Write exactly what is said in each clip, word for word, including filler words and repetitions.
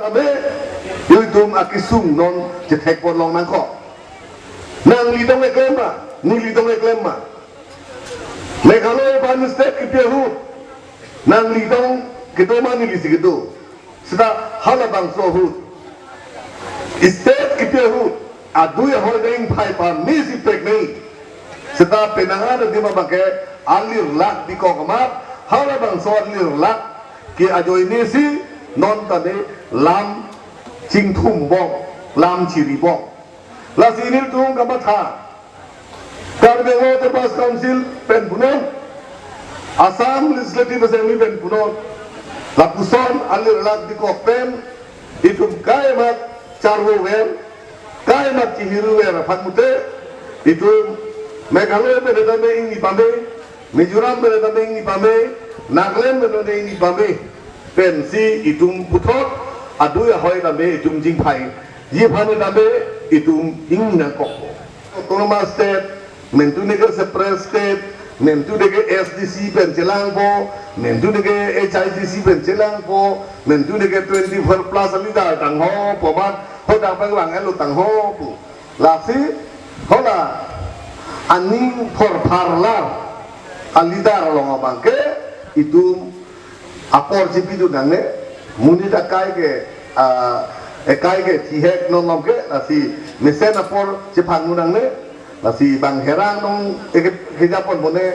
Tame, ilitum akesung non chethekpon long nangkok. Nangli tong keklem ma, neli tong keklem ma. Meghalaya aphan state kepi ahut, nangli tong kedo ma nelisi kedo. Seta halabangso ahut, state kepi ahut, adui ahoi dengphai pamesi peknei. Seta penang an adim abangke alirlak dikok amat, halabangso alirlak ke ajoinesi non tame lam chingthumbom, lam chiribom. Lasi nelitum kamatha, Karbi Anglong Autonomous Council pen punon, Assam Legislative Assembly pen punon, lapuson alirlak dikok pen, itum kaimat charvover, kaimat chihiruver aphan mute, itum Meghalaya pen tame ingni pame, Mizoram pen tame ingni pame, Nagaland pen tame ingni pame, pensi itum puthot adui ahoi tame itum jingphai, ji aphan tame itum ingni nangkok. Autonomous state, mentu neke separate state, mentu neke S D C pen chelangpo, mentu neke H I D C pen chelangpo, mentu neke twenty-four plus a-leader tangho pu amat, hadak panglang elo tangho pu. Lasi, hala aning phorpharlar a-leader along abangke itum apor chipidun nangne, monit akai ke, ah, ekai ke thihek non lom ke, lasi mesen apor chepangdun nangne, lasi bang herang nong eke-, kejapon pone,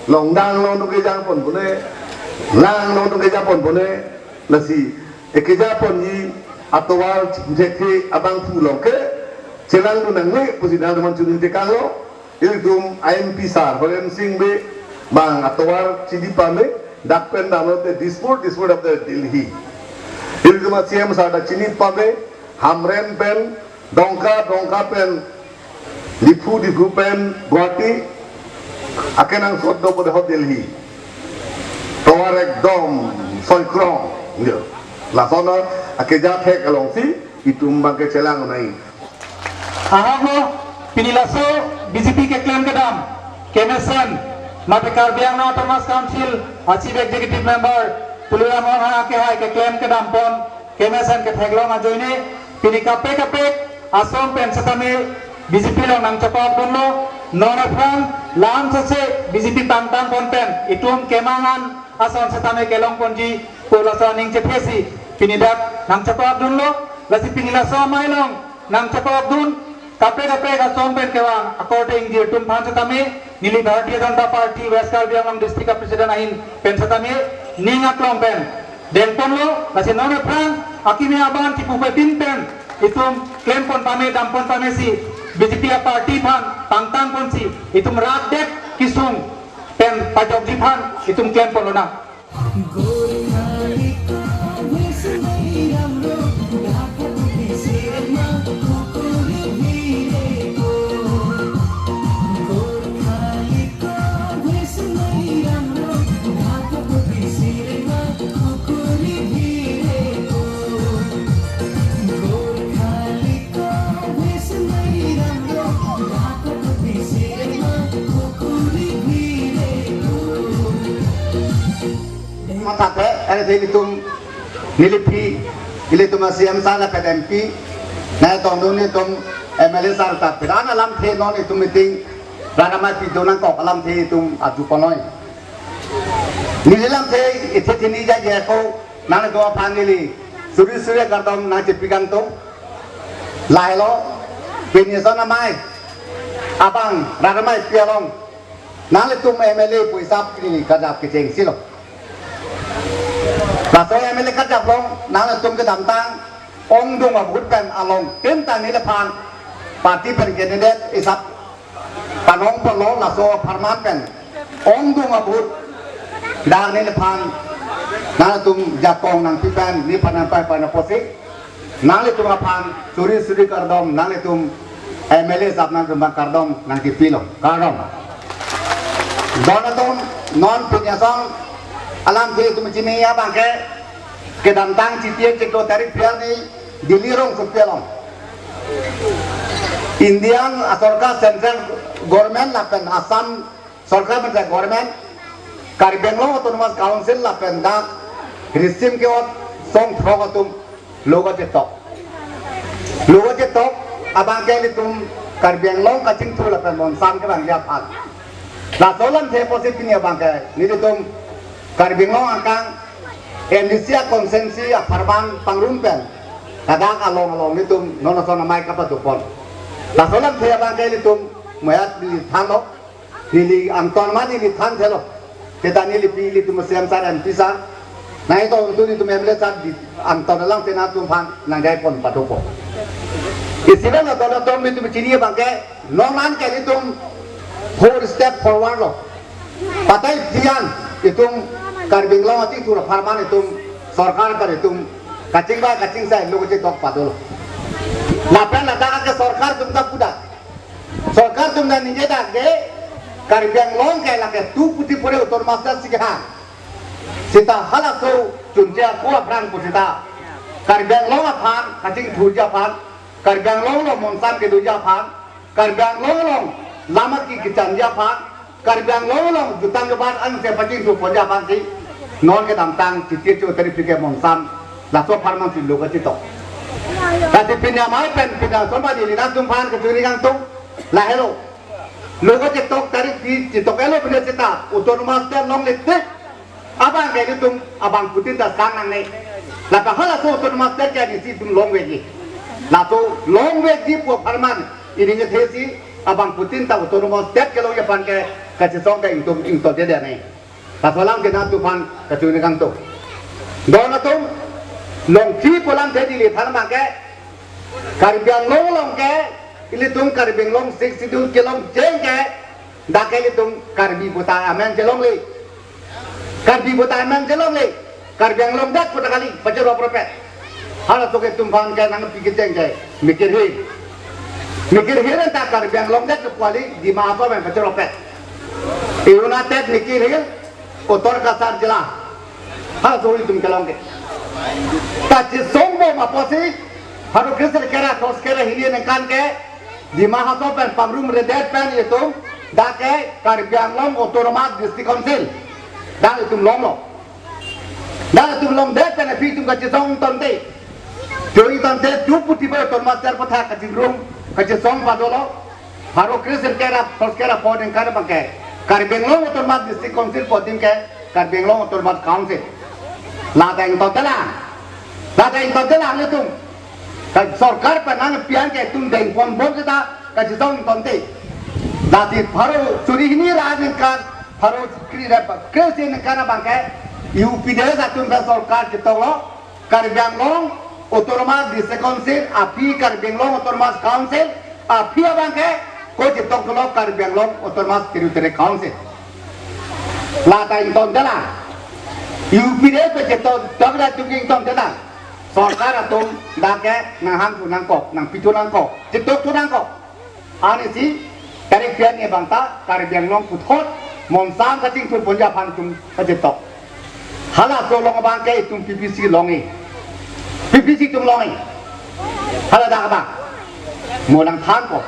longdang nong nong kejapon pone, lang nong nong kejapon pone, lasi ekejaponji atovar chingthek abangphu along ke chelangdun nangne pusi nangtumphan choningri tekanglo. Ilitum a-M P sar Horen Sing Bey bang atovar chidi pame, dak pen damlote Dispur, Dispur damlote Delhi. Ilitum a-C M sar ta chini pame, Hamren pen Dongka, Dongka pen Diphu, Diphu pen Guwahati, akenangsot do pu de ho Delhi. Tovar ekdom soikrong, yo. Lason akeja thek alongsi itum bangke chelang nai. Ahok lo, pini laso B J P keklem kedam kemesen, mate Karbi Anglong Autonomous Council a-Chief Executive Member Tuliram Ronghang akehai keklem kedampon kemesen ketheklong ajoine, pini kaprek kaprek ason pen setame B J P along nangchepakdunlo, non aphrang lam sese B J P pangtangpon pen itum kemang an ason setame kelongponji pu laso aning chephesi pini dak nangchepakdunlo. Lasi pini laso amei along nangchepakdun kaprek kaprek ason pen kevang akorte ingjir atum aphan setame, neli Bharatiya Janata Party West Karbi Anglong District a-President ahin pen setame ning aklong pen dengponlo. Lasi non aphrang akimi aban chipupe tin pen itum klempon pame, dampon pamesi B J P a-party aphan pangtangponsi itum rat det kesung pen pajokji aphan itum klemponlonang. Mathate, ere ilitum neliphi, ilitum a-C M sar lapen M P, nangtongdun itum M L A sar ta piran alamthe non itum meeting, rat amei pidun nangkok alamthe itum aju ponoi. Neli lamthe ithe thini jaje ko, nangtum aphan neli suri suri kardom nangchepi kangtung. Lahelo, pini ason amei abang rat amei pi along nanglitum M L A pu isap neli kajap kechengsi lo. Laso M L A kajap along nanglitum kedamtang ongdung a-vote pen along kemtang neliphan party pen candidate isap panong polo, laso apharman pen ongdung a-vote dak neliphan nangtum jakong nangpi pen nephan nangpai pai nangposi, nanglitum aphan suri suri kardom, nanglitum M L A sap nangtum aphan kardom nangkipilo, kardom. Don atum, non pini ason alamthe itum chini abangke kedamtang Chiti chiklo tarik phli arni Delhi rongsopi along Indian asorkar, central government lapen Assam sorkar pen government, Karbi Anglong Autonomous Council lapen dak risim ke-ot song throk atum Logo chetok. Logo chetok abangke ilitum Karbi Anglong kachingthur lapen bonsam kevangji aphan. Laso alamthe apotsi pini abangke nelitum Karbi Anglong angkang M D C a-constituency apharman pangrum pen ladak along along nelitum non ason amei kapadopon. Laso alamthe abangke ilitum mayat di thanlo. Neli angton ma neli thanthelo. Seta neli pi ilitum C M sir, M P sir. Nangtum tu nelitum M L A sir di angton alang sena atum aphan nangjai pon padopo. Isi abang angton atum nelitum chini abangke non an ke nelitum four step forward lo. Patai tian itum Karbi Anglong achingthur apharman itum sorkar kar itum kachingvai kachingsai logo chetok padolo. Lapen ladak ke sorkar atum ta puda. Sorkar atum ta ningje dak ke Karbi Anglong ke lake tu puti pore autonomous state si kehang. Seta halaso chunche ako aphrang pusita Karbi Anglong aphan kachingthurji aphan, Karbi Anglong along monsam kedoji aphan, Karbi Anglong along lam aki kechanji aphan, Karbi Anglong along jutang kebat angse pachingthurponji aphansi non kedamtang chitir chu tari pike monsam laso apharman si logo chetok. Lasi pini amei pen pini asomba di nelitum aphan kachuri kangtung lahelo. Logo chetok tarik di chetok-etlo pine seta autonomous state longle tik abangke ilitum abangphutin ta sang nangne. Lapen halaso autonomous state ke nisi itum longvekji. Laso longvekji pu apharman ining thesi abangphutin ta autonomous state kelongji aphan ke kachesong ke itum ingtodede ne. Laso alam ke nangtum aphan kachuri kangtung. Don atum, longsi pu alamthe neli than abangke Karbi Anglong along ke ilitum Karbi Anglong Sixth Schedule kelong cheng ke dak ke ilitum Karbi pu ta amen chelongle. Karbi pu ta amen chelongle. Karbi Anglong dak pu ta kali pachero propet. Halaso ke itum aphan ke nangpi kecheng ke Mikir Hill. Mikir Hill ta Karbi Anglong dak ke kali Dima Hasao pen pachero pet. United Mikir Hill, Uttar Cachar Zilla. Halaso itum kelong ke. Kachesongbom apotsi pharo kre-sirkep ra throskep ra hini aningkan ke Dima Hasao pen pangrumredet pen itum dak ke Karbi Anglong Autonomous District Council dak itum longlo. Dak itum longdet pen aphi itum kachesong tangte. Chori tangte tu puti ba autonomous state aputhak kachingrum kachesong padolo. Pharo kre-sirkep ra throskep ra pho aningkan abangke Karbi Anglong Autonomous District Council pu adim ke Karbi Anglong Autonomous Council. Ladak ingtontelang. Ladak ingtontelang ilitum. Ka sorkar pen nangpi an ke itum dengponbom seta kachesong tangte. Lasi pharo chori hini ra aningkan, pharo kre-, kre-isi aningkan abangke U P D S atum pen sorkar chetonglo, Karbi Anglong Autonomous District Council aphi, Karbi Anglong Autonomous Council aphi abangke ko chetoklo Karbi Anglong Autonomous Territory Council. Ladak ingtontelang. U P D S pen chetokra chuki ingtontelang. Sorkar atum dak ke nanghangthu nangkok, nangpithu nangkok, chetokthu nangkok. Anisi tarik pian ni abang ta Karbi Anglong puthot monsam kachingthurponji aphan itum kachetok. Halaso along abangke itum P P C longe. P P C itum longe. Hala dak abang. Mo nangthanpo.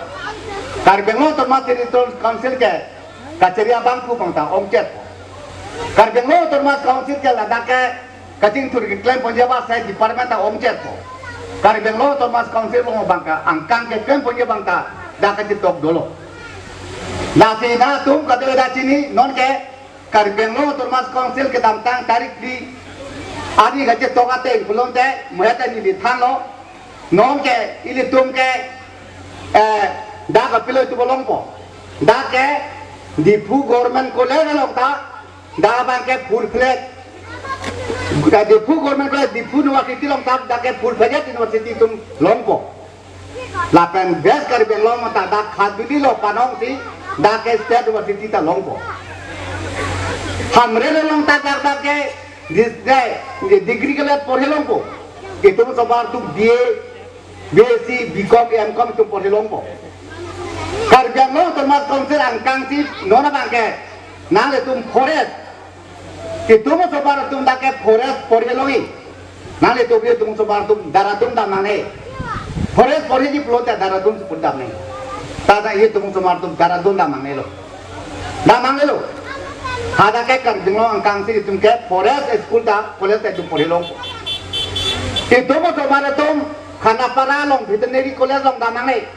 Karbi Anglong Autonomous Territory Council ke kachiri abangphu abang ta ongchetpo. Karbi Anglong Autonomous Council ke ladak ke kachingthur keklemponji abang sai department ta ongchetpo. Karbi Anglong Autonomous Council along abangke angkang keklemponji abang ta dak kachetok dolo. Lasi nangtum kadokave ta chini non ke Karbi Anglong Autonomous Council kedamtang tarik phli arni kachetok ateng pulote mayat ta neli thanlo. Non ke ilitum ke, eh, dak kapilo itum longpo. Dak ke Diphu Government College along ta dak abangke full fledged. Dak Diphu Government College, Diphu University along ta dak ke full fledged university itum longpo. Lapen West Karbi Anglong ta dak Khatbili lo panongsi dak ke State University ta longpo. Hamren along ta dak dak ke dis-, de-, de-, degree college porhe longpo. Itum sobar tu B A, B S C, B Com, M Com itum porhe longpo. Karbi Anglong Autonomous Council angkangsi non abangke nanglitum forest. Itum sobar atum dak ke forest porhe longji. Nanglitum itum sobar atum Dehradun dam nangne. Forest porheji pulote Dehradun si pudam ne. Tada itum sobar atum Dehradun dam nangnelo. Dam nangnelo. Hadak ke Karbi Anglong angkangsi itum ke forest school ta college ta itum porhe longpo. Itum osomar atum Khanapara along veterinary college along dam nangne.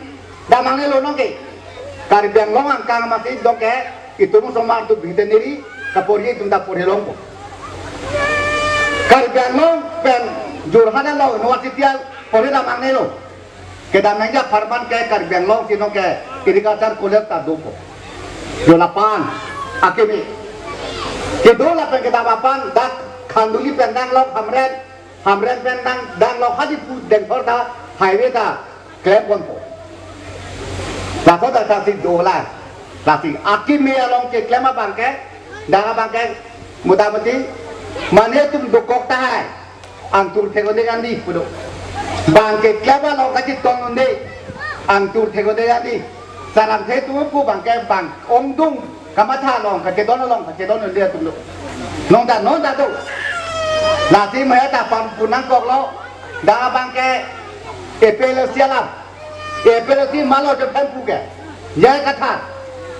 Dam nangnelo nonke. Karbi Anglong angkang amatsi dok ke itum osomar atum veterinary kaporhi itum ta porhi longpo. Karbi Anglong pen Jorhat along university apor dam nangnelo. Kedam nangji apharman ke Karbi Anglong si nonke agriculture college ta dopo. Jo lapu-an akimi. Kedo lapen kedam aphan dak Khanduli pen dang lok Hamren, Hamren pen dang, dang lok hadi pu dengthor ta highway ta klem ponpo. Laso ta tasi dolang. Tasi akimi along keklem abang ke, dang abang ke, motamuti, mane itum dokok tahai. Angtur thek-o-de kan di pulo. Bang keklem along kacheton un-e. Angtur thek-o-de kan di. Saram the tu pu bang ke bang ongdung kamatha along kacheton along kacheton un-e atum lo. Non ta, non ta do. Lasi maya ta pam pu nangkoklo. Dang abang ke A P L C alam. A P L C malo jo phem pu ke. J I Kathar.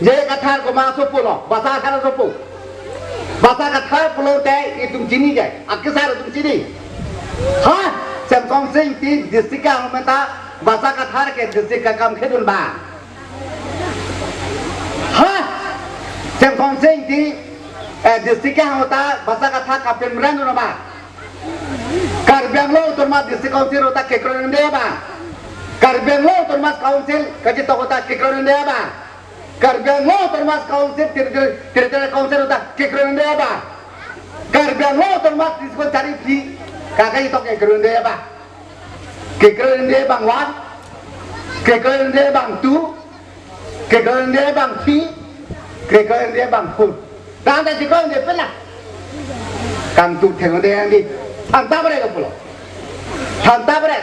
J I Kathar komat asopo lo. Basa Kathar asopo. Basa Kathar pulote itum chini ke. Akesar itum chini. Ha? Semson Sing Ingti district kehang menta Basa Kathar ke district akam khedun ba. Ha? Semson Sing Ingti, eh, district kehang ta Basa Kathar kapemrang dun ba. Karbi Anglong Autonomous District Council ta kekroi un-e ba. Karbi Anglong Autonomous Council kachetok ta kekroi un-e ba. Karbi Anglong Autonomous Council, Territorial, Territorial Council ta kekroi un-e ba. Karbi Anglong Autonomous District Council ri phi, kaka itok kekroi un-e ba. Kekroi un-e bang one, kekroi un-e bang two, kekroi un-e bang three, kekroi un-e bang four. Dang ta kekroi un-e pela. Kangtu theng un-e yang di. Thanta bre ke pulo. Thanta bre.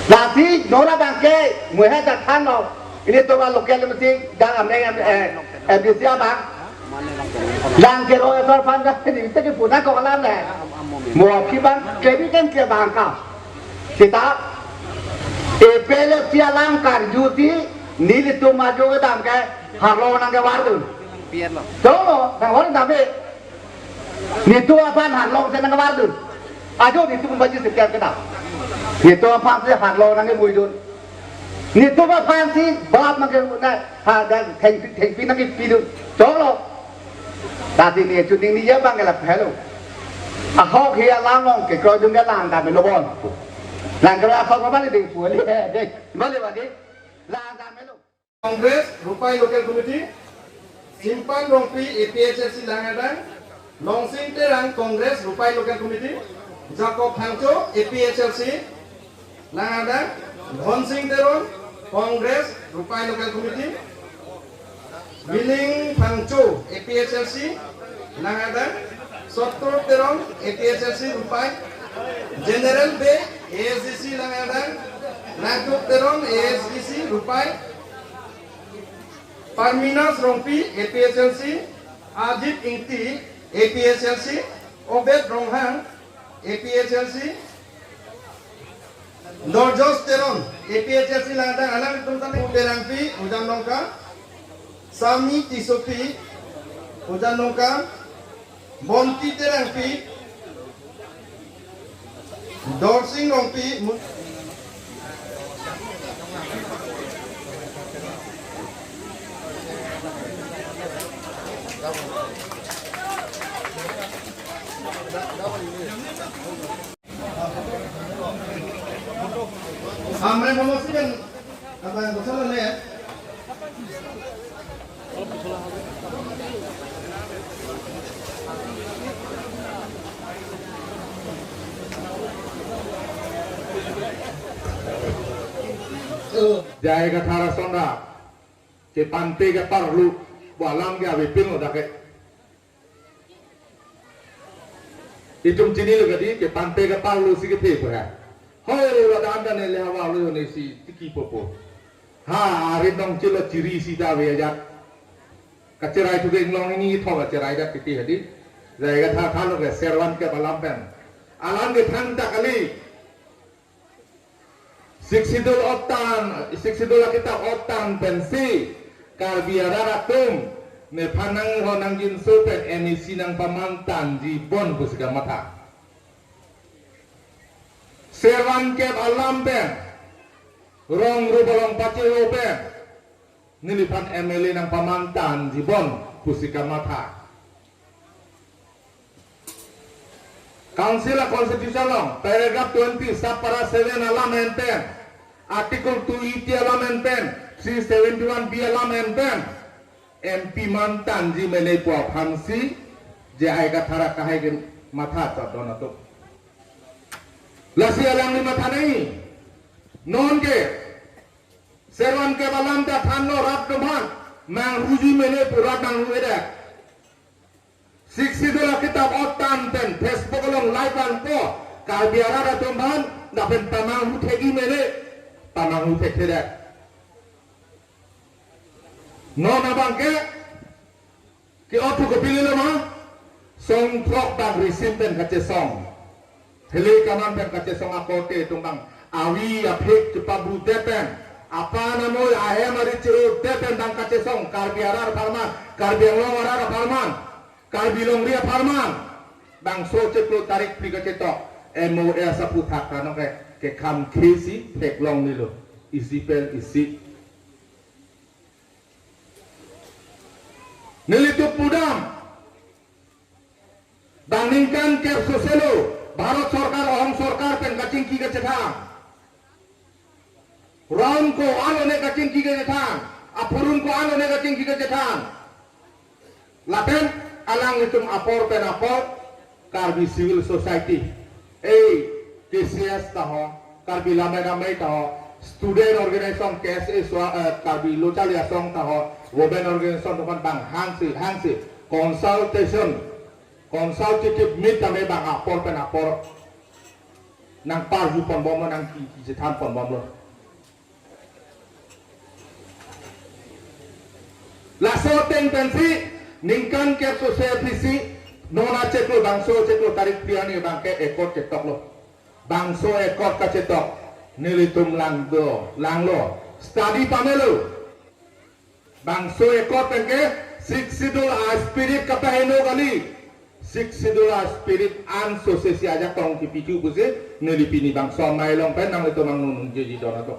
Lasi non abang ke muhe ta thanlo. Ilitum a-local meeting dang ameng, eh, M D C abang. Dang keroi asor aphan dang ni te ke puna ko alam le. Mo aphi bang ke bi kan ke bang ka. Seta A P L C alam karjusi nelitum ajo kedam ke harlo nangkevardun. Cholo, nangvardun dam e. Netum aphan harlo si nangkevardun. Ajo netum baji sekian kedam. Netum aphan si harlo nangkemuidun. Netum aphan si bap nangke na ha dan thengpi, thengpi nangkepidun. Cholo. Tadi ni chuting ni ya bang ke lapu helo. Ahok hi alam along kekroidun ke lang dam melo bon. Lang ke ahok apa ni ding pu ni. Ding. Bale bale. Lang dam melo. Congress Rupai Local Committee, Simpan Rongpi A P H L C Langerdang, Longsing Terang Congress Rupai Local Committee, Jacob Phangcho A P H L C Langerdang, Dhonsing Teron Congress Rupai Local Committee, Miling Phangcho A P H L C Langerdang, Sottur Teron A P H L C Rupai, General Bey A S D C Langerdang, Nangkuk Teron A S D C Rupai, Parminas Rongpi A P H L C, Ajit Ingti A P H L C, Obed Ronghang A P H L C, Dorjos Teron A P H L C Langerdang, alanglitum tame Terangpi Ujam Nongka, Sami Tissopi Ujam Nongka, Bonti Terangpi, Dorsing Rongpi, mu- Amre homo siben, apa yang betul ne? J I Kathar asonra kepante keparlu, bo alam ke avepin lo dak ke. Itum chinilo kadi, kepante keparlu si kethe pura. Hoi, ladak anda ne le hawa lo ne si tiki popo. Ha, arit nong chilo chiri si ta ave ajat. Kacherai thu ke inglong ini tho kacherai dak titi hadi. J I Kathar thanlo ke servan ke alam pen. Alam ke thangta kali. Sixth Schedule ottan, Sixth Schedule akitap ottan pensi Karbi arat atum nephan nangho nangjinso pen M A C nangpamantanji bon pusi kamatha. Servan kep alam pen, rong rup along pacheho pen, neliphan M L A nangpamantan jibon pusi kamatha. Council a constitution along, paragraph twenty, sub para seven alam en pen, article two eighty alam en pen, three seventy-one B alam en pen, M P mantanji mene pu aphansi, J I Kathar akehai ke matha chot don atum. Lasi alangli matha nangji. Non ke, servan kep alam ta thanlo rat atum aphan, manghuji mene pu rat manghu-edet. Sixth Schedule akitap otan pen Facebook along live vangpo, Karbi arat atum aphan, lapen pamanghu thekji mene, pamanghu thekthedet. Non abang ke, ke-ot pu kopililo ma, songthrok bang risim pen kachesong. Hele kaman pen kachesong akorte atum bang, avi aphek chepabrudet pen, apan amoi ahem ari che-otdet pen bang kachesong, Karbi arat apharman, Karbi Anglong arat apharman, Karbi longri apharman, bangso chiklo tarik phli kachetok, M O S aphuthak ta nonke, kekham khesi theklonglelo, isi pen isi. Nelitum pudam, bang ningkan kep soselo, Bharat Sorkar, Ahom Sorkar pen kachingki kachethan. Ron ko-an lone kachingki kachethan, aphurun ko-an lone kachingki kachethan. Lapen alanglitum apor pen apor, Karbi Civil Society, ei, K C S ta ho, Karbi Lammet Amei ta ho, Student Organization, K S A, swa-, eh, Karbi Lo Charli Asong ta ho, Women Organization atum aphan bang hangsi, hangsi, consultation, consultative meet tame bang apor pen apor nangparju ponbomlo, nangki, kichethan ponbomlo. Laso ateng pensi, ningkan kep sose aphisi, non achiklo bangso chiklo tarik phli arni abang ke accord chetoklo. Bangso accord kachetok, nelitum langdo, langlo. Study pamelo. Bangso accord pen ke Sixth Schedule a-spirit kapaheno kali. Sixth Schedule a-spirit an sose si ajak tong kipi thu pusi, neli pini bangso amei along pen nanglitum angno nungjeji don atum.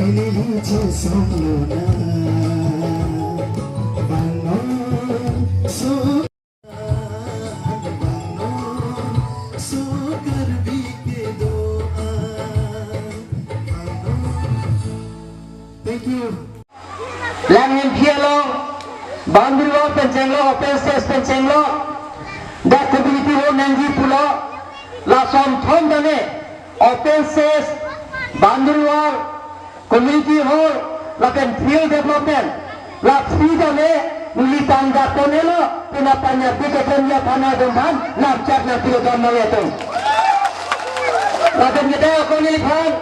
Neli chesong lona. Bangnon so, bangnon so Karbi kedo-an. Bangnon. Thank you. Lang Hemphi along boundary wall pen chenglo, open space pen chenglo, dak community hall nangji pulo, lason thom dane open space, boundary wall, community hall, lapen field development, la three dane neli tangka ponelo, pina panya pika tanya pana donghan, lamchak nangpilo don maletum. Lapen kita ako neliphan,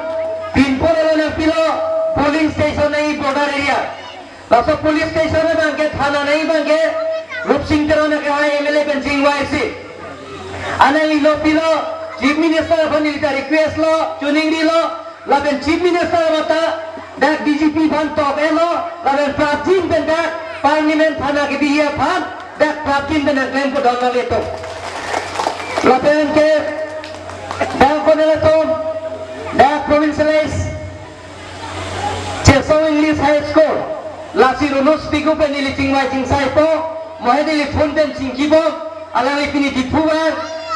pinpon elo nangpilo, polling station nangji border area. Laso police station abangke, thana nangji abangke, Rupsing Teron akehai M L A pen chingvaisi. Anang ilo pilo, Chief Minister aphan neli ta request lo, chuning dilo, lapen Chief Minister mata, dak D G P aphan tok elo, lapen prapjin pen dak, Parliament thana kebi aphan, dak prapjin pen nangklempo don maletum. Lapen ke, dak konelatum, dak provincialize, Chesong English High School, lasi Ronus Tiku pen neli chingvai chingsaipo, mohe neli phone pen chingkipo, alangli pini Diphu var,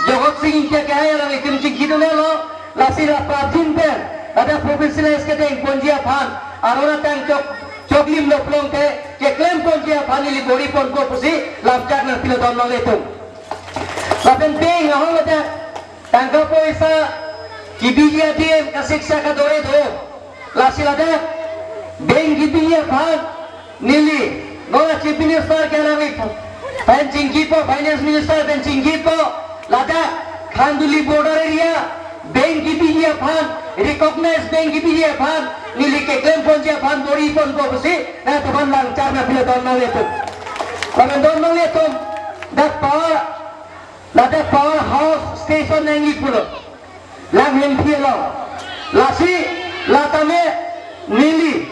Jagat Sing Engti akehai alanglitum chingkidunelo, lasi la prapjin pen, ladak provincialize kedeng ponji aphan, arona tang chok, choklim lo pulote, keklem ponji aphan neli bor-i ponpo pusi, lamchak nangpilo don maletum. Lapen peng ahong ladak, tangka poisa kebiji adim kasiksha kadore do. Lasi ladak bank kebiji aphan neli, non Chief Minister ke alangli pen chingkipo, Finance Minister pen chingkipo, ladak Khanduli border area bank kebiji aphan, recognized bank kebiji aphan neli keklem ponji aphan bor-i ponpo pusi, nangtum aphan lamchak nangpilo don maletum. Lapen don maletum, dak power, ladak power house station nangji pulo, Lang Hemphi along. Lasi, la tame neli,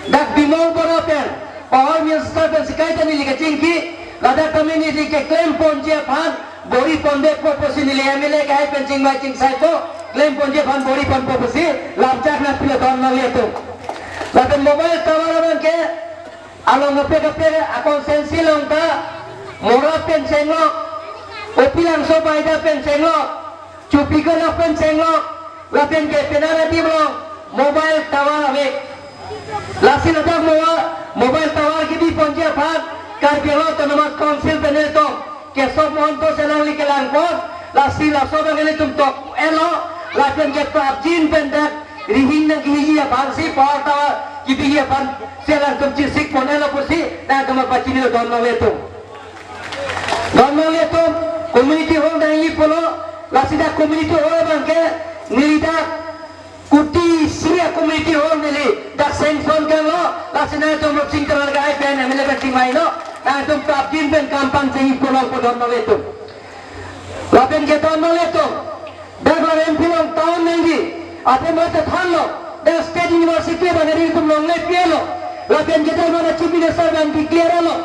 dak Bimol Bora pen, power minister pen si kaita neli kachingki, ladak tame neli keklem ponji aphan bor-i ponpo pusi neli M L A akehai pen chingvai chingsaipo, klem ponji aphan bor-i ponpo pusi, lamchak nangpilo don maletum. Lapen mobile tower abangke, along kaprek kaprek a constituency along ta, Mora pen chenglok, Opilangso Baida pen chenglok, Chupikonok pen chenglok, lapen ke penang adim along mobile tower ave. Lasi ladak mo-, mobile tower kebi ponji aphan, Karbi Anglong Autonomous Council pen nelitum, Kesab Mahanta si alangli kelang pon, lasi laso abang nelitum tok elo, lapen ke prapjin pen dak, rihing nangkehiji aphansi power tower kebiji aphansi alangtum chesik ponelo pusi, nangtum aphan pachinilo don maletum. Don maletum, community hall nangji pulo, lasi dak community hall abangke, neli dak kuti isi a community hall neli dak sanction kanglo, lasi nangtum Rupsing Teron akehai pen M L A pen chingvailo, nangtum prapjin pen kam pangchengji pulo pu don maletum. Lapen ke don maletum, dak la Hemphi along town nangji, ape mate thanlo, dak State University abang nelitum longle pilo, lapen ke dak mana Chief Minister abang declare lo,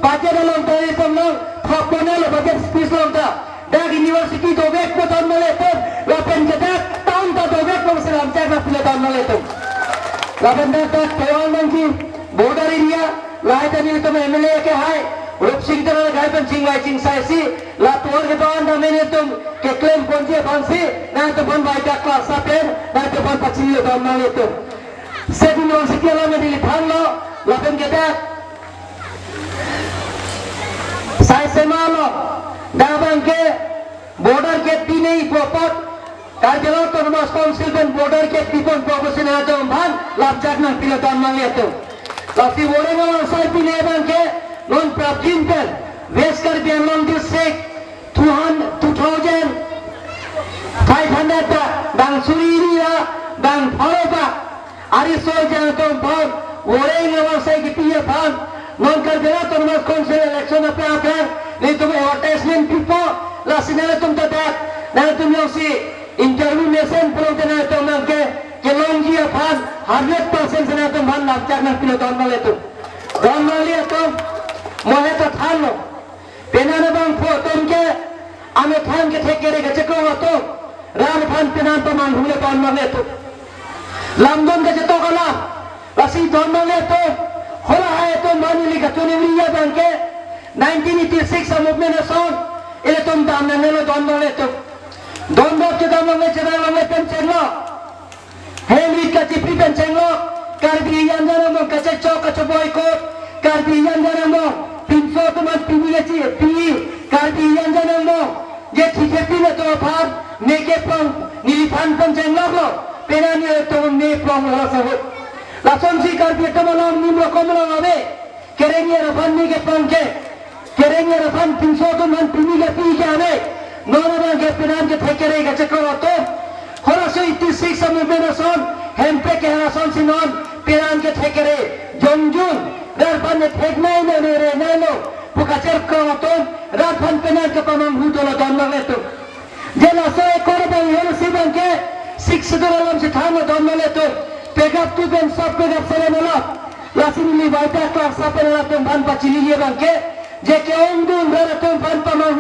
budget along ta nelitum along thap ponelo, budget speech along ta, dak university dovekpo don maletum, lapen ke dak town ta dovekpo pusi lamchak nangpilo don maletum. Lapen dak dak town nangji, border area, lahai ta nelitum M L A akehai, Rupsing Teron akehai pen chingvai chingsaisi, la tovar kedo-an tame nelitum keklem ponji aphansi, nangtum aphan baita class apen, nangtum aphan pachinilo don maletum. State University along neli thanlo, lapen ke dak, Saisema along, dak abangke, border gate pine ipo apot, Karbi Anglong Autonomous Council pen border gate piponpo pusi nangtum aphan lamchak nangpilo don maletum. Lasi Woreng avarsai pine abangke non prapjin pen West Karbi Anglong district two hundred, two thousand five hundred ba, bang suri iri ba, bang pharo ba, ari soi jangtum aphan, Woreng avarsai kepi aphan, non Karbi Anglong Autonomous Council election aphrang aphrang, nelitum advertisement pipo, lasi nangtum ta dak, nangtum jongsi interview mesen pulote nangtum abangke, kelongji aphan, hundred percent si nangtum aphan lamchak nangpilo don maletum. Don maletum, mohe ta thanlo. Penang abangphu atum ke, amethang kethek kere kachekong atum, rat aphan penang pamanghule don maletum. Lamdun kachetok alam, Si don nangle atum, hala hai atum mani li kachun ri ya abang ke, nineteen eighty-six a-movement ason, ilitum dam nanglelo don nangle atum. Don dot kedam nangle chedam nangle pen chenglo. Hem rit kachipi pen chenglo. Karbi Anglong angbong kachechok kachoboikot. Karbi Anglong angbong pinso atum aphan pini kachipi. Karbi Anglong angbong je thikhepi na atum aphan, ne keplong, neliphan pen chengloklo. Penang ne atum ne plonglo laso ahut. Lasonsi Karbi atum along nim rokom along ave. Kereng-er aphan ne keplong ke. Kereng-er aphan pinso atum aphan pini kepi ke ave. Non abang ke penang kethek kere kachekor atum. Halaso eighty-six a-movement ason, hemprek kehang asonsi non penang kethek kere jongjun, rat aphan ne thek nai ne ne re nai lo pu kacherkong atum, rat aphan penang kepamanghu dolo don nangle atum. Je laso ekor abang hel si abang ke Sixth Schedule alam si thanlo don nangle atum. Pegap tu pen sop pegap seren alam. Lasi neli baita klak sapen atum aphan pachini ye abang ke, je ke-ongdun rat atum aphan pamang